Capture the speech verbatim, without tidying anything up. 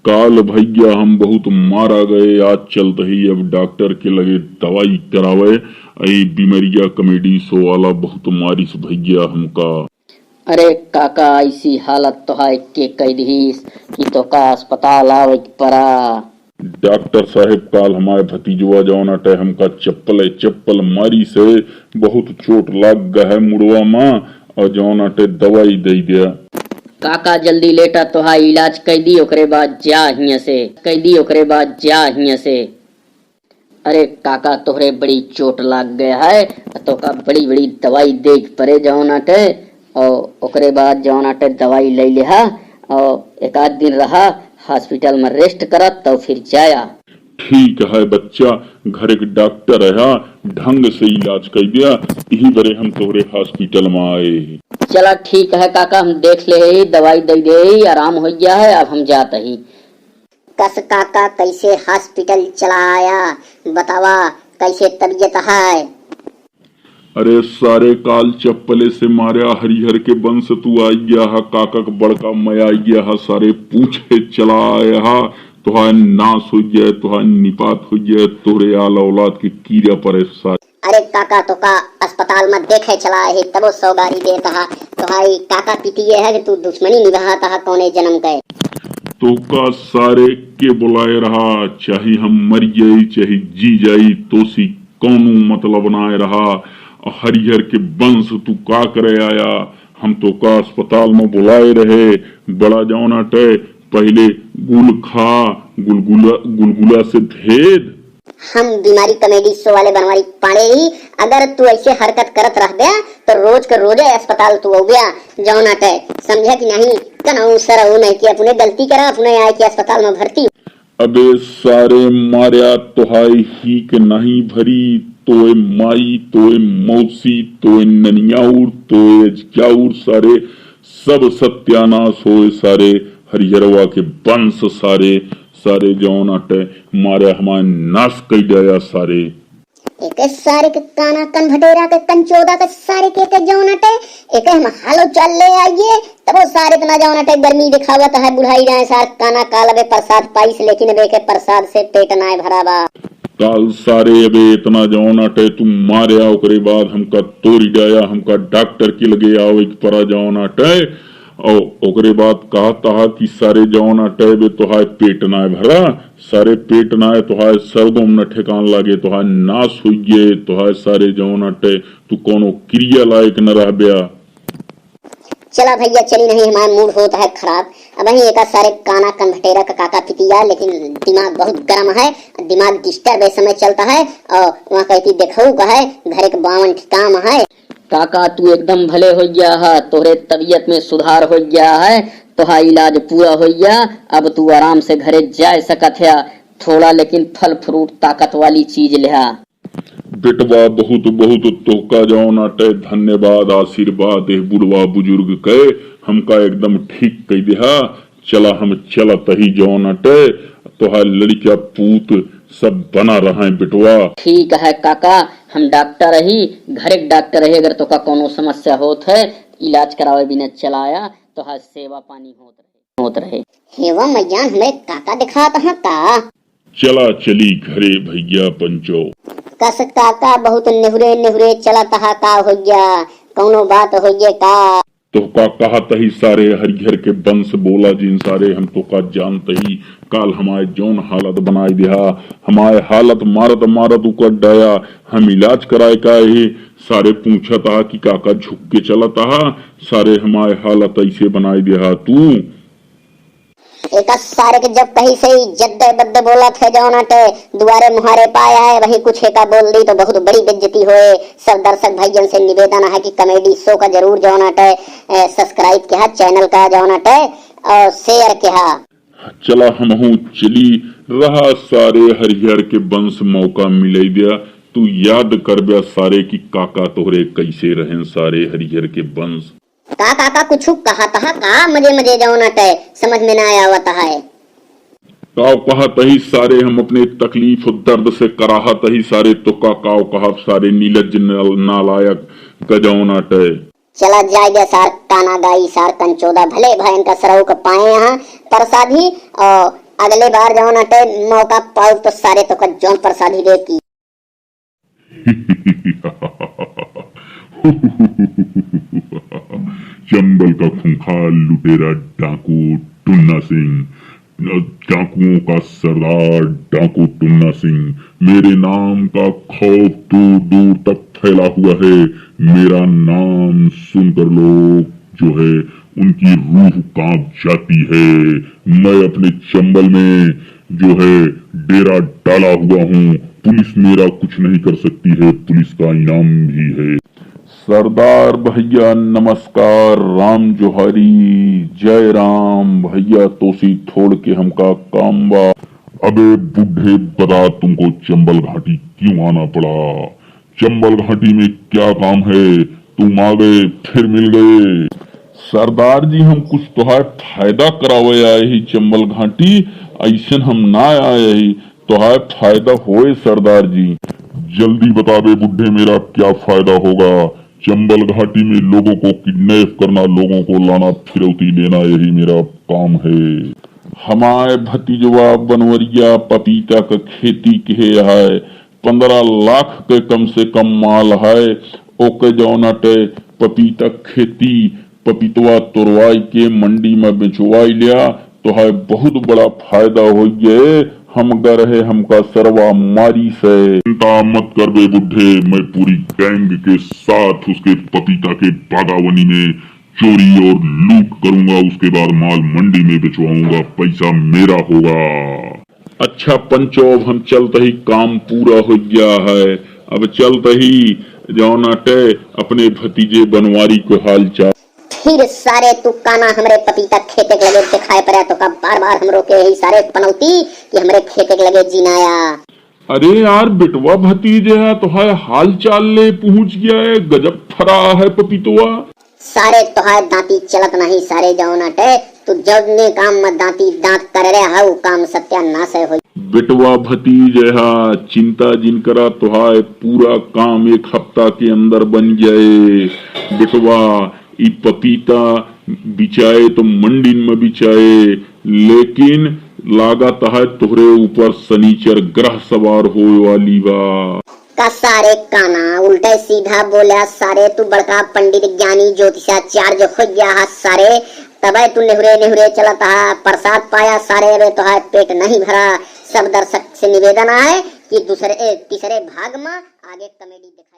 काल भैया हम बहुत मारा गए, आज चलत ही अब डॉक्टर के लगे दवाई करावे। ई बीमरिया कॉमेडी शो वाला बहुत मारिस भैया हमका। अरे काका, ऐसी हालत तोहार के कह दिहिस कि तोका अस्पताल आवे के पड़ा। डॉक्टर साहेब, काल हमारे भतीजवा जौन अटे हमका चप्पले चप्पल मारिस, बहुत चोट लाग गए है मुड़वा मा, और जौन अटे दवाई दे दिया। काका जल्दी लेटा, तोहार इलाज कर दी, ओकरे बाद जा हियां से, कर दी, ओकरे बाद जा हियां से। अरे काका, तोहरे बड़ी चोट लाग गया है, तोका बड़ी बड़ी दवाई दे के पड़े जौन अटे, और ओकरे बाद जौन अटे दवाई ले लिहा, और एक आध दिन रहा हॉस्पिटल में रेस्ट करत, तो फिर जाया। ठीक है बच्चा, घर के डॉक्टर है, ढंग से इलाज कर दिया, यही बरे हम तोहरे हॉस्पिटल में आए। चला ठीक है काका, हम देख ले ही, दवाई दे दे ही, आराम हो गया है, अब हम जाते ही। कस काका, कैसे हॉस्पिटल चला आया, बतावा कैसे तबीयत है? अरे सारे, काल चप्पले से मार्या हरिहर के वंश तू आई गया हा, काका के बड़का मैं आई गया हा, सारे पूछे चला आया हा, तोहार नाश हो गया, तोहार निपात हो गया, तोहरे आल औलाद के कीड़ा परे सारे। अरे काका, तोका अस्पताल में देखे चला है, तबो सौ गारी देता हा, तोहारी काका पीती ये है कि तू दुश्मनी निभाता हा कौने जन्म के। तोका सारे के बुलाए रहा, चाहे हम मर जाई, चाहे जी जाई, तोसी कौनो मतलब ना रहा। हरिहर के वंश तू का करे आया? हम तोका अस्पताल में बुलाए रहे, बड़ा जौन अटे, पहले गुल खा, गुलगुला, गुलगुला से भेद। हम बीमारी कॉमेडी शो वाले बनवारी पाड़े ही, अगर तू ऐसे हरकत करत रहबे तो रोज के रोजे अस्पताल तू अउबे, जौन अटे, समझे कि नहीं? कनऊ सरऊ नहीं कि अपने गलती करा, अपने आए के अस्पताल में भर्ती। अबे सारे मार्या तोहाई हीक नहीं भरी, तोय माई, तोय मौसी, तोय ननियाउर, तोय अजक्याउर सारे, सब सत्यानाश होए सारे, हरिहरवा के वंश सारे, सारे जौन अटे मार्या हमार नाश कई डाया सारे। एके सारे के काना कन भटेरा के कंचोदा के सारे के, के जौन अटे, एके हम हालो चाल ले आइए, तबो सारे इतना जौन अटे गर्मी दिखावत है, बुढ़ाई जाए सार काना काल अबे प्रसाद पाइस, लेकिन अबे के प्रसाद से पेट नाय भरा बा। काल सारे अबे इतना जौन अटे तू मार्या, ओकरे बाद हमका तोरी डाया, हमका डॉक्टर के लगे आवे के परा जौन अटे, और ओकरे बाद कहता है कि सारे जौन अटे बे तोहार पेट नाय भरा, सारे पेट नाय तोहार सरगोम न ठेकान लागे, तोहार नाश होइए, तोहार सारे जौन अटे तू कौनो क्रिया लायक न रहब्या। चला भैया, चली नहीं, हमार मूड होत है खराब। अबहीं एका सारे काना कन्भटेरा का काका पितिया, लेकिन दिमाग बहुत गरम है, दिमाग डिस्टर्ब ए समय चलता है। और वहाँ कहती देखऊ का है, घर एक बावन ठे काम है। काका तू एकदम भले हो गया है, तोहरे तबीयत में सुधार हो गया है, तोहार इलाज पूरा हो गया, अब तू आराम से घरे जा सकत है। थोड़ा लेकिन फल फ्रूट ताकत वाली चीज लेहा। बेटवा बहुत बहुत तोहका जौन अटे धन्यवाद आशीर्वाद एह बुढ़वा बुजुर्ग के हमका एकदम ठीक कई देहा। चला हम चलत ही जौन अटे तोहार लड़िका पूत सब बना रहे बेटवा। ठीक है काका, हम डॉक्टर ही, घर एक डॉक्टर है, अगर तोहका कौनो समस्या होत है इलाज करावे बिना चलाया, तोहार सेवा पानी होत रहे, होत रहे। हेवा मैयान हमरे काका दिखात हाँ का? चला चली घरे भैया पंचो। कस काका बहुत नेहुरे नेहुरे चलत हा का हो गया? कौनो बात हो गया का? तोहका कहत ही सारे हरिहर के वंश बोला जिन सारे हम तोहका जानत ही। काल हमारे जौन हालत बनाए दिहा, हमारे हालत मारत मारत उकर डाया। हम इलाज कराए का ही सारे पूछत हा कि काका झुक के चलत हा। सारे हमारे हालत ऐसे बनाए दिहा तू। एका सारे के जब कही से ही जद्दे बद्दे बोलत है जौन अटे दुआरे मुहारे पाया है, वही कुछ एका बोल दी तो बहुत बड़ी बेइज्जती होए। सब दर्शक भाइयन से निवेदन है कि कॉमेडी शो का जरूर जौन अटे, ए, सब्सक्राइब किहा, चैनल का जौन अटे और शेयर किहा। चला हमहू चली रहा सारे हरिहर के वंश मौका मिले दिया। तू याद करब्या सारे कि काका तोहरे कैसे रहें सारे हरिहर के वंश। का काका कुछ कहत हा का? मजे मजे जौन अटे समझ में ना आवत है। काव कहत ही सारे हम अपने तकलीफ और दर्द से कराहत ही सारे तोहका काव कहब सारे नीलज नाल-, नालायक का जौन अटे। चला जाए गया सार काना गाई सार कंचोदा भले भयन का सरऊ के पाए यहाँ प्रसादी और अगले बार जौन अटे मौका पाउब तो सारे तोका जौन प्रसादी दे की। चंबल का खूंखार लुटेरा डाकू टुन्ना सिंह, डाकुओं का सरदार डाकू टुन्ना सिंह, मेरे नाम का खौफ दूर दूर तक फैला हुआ है। मेरा नाम सुनकर लोग जो है उनकी रूह कांप जाती है। मैं अपने चंबल में जो है डेरा डाला हुआ हूँ, पुलिस मेरा कुछ नहीं कर सकती है, पुलिस का इनाम भी है। सरदार भैया नमस्कार, राम जोहारी, जय राम। भैया तोसी थोड़ के हमका काम बा। अबे बुढ़े, बता तुमको चंबल घाटी क्यों आना पड़ा? चंबल घाटी में क्या काम है? तुम आ गए, फिर मिल गए। सरदार जी, हम कुछ तोहार फायदा करावे आए ही चंबल घाटी, ऐसन हम ना आए ही। तोहार फायदा होए सरदार जी। जल्दी बता बे बुढ़े, मेरा क्या फायदा होगा? चंबल घाटी में लोगों को किडनैप करना, लोगों को लाना, फिरौती लेना, यही मेरा काम है। हमारे भतीजवा बनवरिया पपीता का खेती के है, पंद्रह लाख के कम से कम माल है। ओके जौन अटे पपीता खेती, पपीतवा तोड़वाई के मंडी में बेचवाई लिया, तोहार बहुत बड़ा फायदा होइए। हम गर है, हमका सरवा मारी से। चिंता मत कर बे बुढ़े, मैं पूरी गैंग के साथ उसके पपीता के बागावनी में चोरी और लूट करूंगा, उसके बाद माल मंडी में बेचवाऊंगा, पैसा मेरा होगा। अच्छा पंचो, अब हम चलत ही, काम पूरा हो गया है। अब चलत ही जौन अटे अपने भतीजे बनवारी को हाल चाल। फिर सारे तू काना हमरे पपीता खेते के लगे दिखाए पड़े, तोका बार बार हम रोके ही सारे पनौती कि हमरे खेते के लगे जिनाया। अरे यार बेटवा भतीजे है, तोहार हाल चाल ले पहुंच गया है, गजब फरा है पपीतवा। सारे तोहार दांती चलत नहीं, सारे जौन अटे, तू जौने काम में दांती दांत कर रहे हा, उ काम सत्यानाश है होई। बेटवा भतीजे हा, चिंता जिन करा, तोहार पूरा काम एक हफ्ता के अंदर बन जाए। बेटवा, ई पपीता बिचाए तो मंडिन में बिचाए, लेकिन लागत है तोहरे ऊपर शनिचर ग्रह सवार होए वाली बा। का सारे काना उल्टे सीधा बोला, सारे तू बड़का पंडित ज्ञानी ज्योतिषाचार्य हो गया हा सारे, तबे तू नेहुरे नेहुरे चलत हा, प्रसाद पाया सारे, अबे तोहार पेट नहीं भरा। सब दर्शक से निवेदन है कि दूसरे, ए, तीसरे भाग में आगे कॉमेडी देख।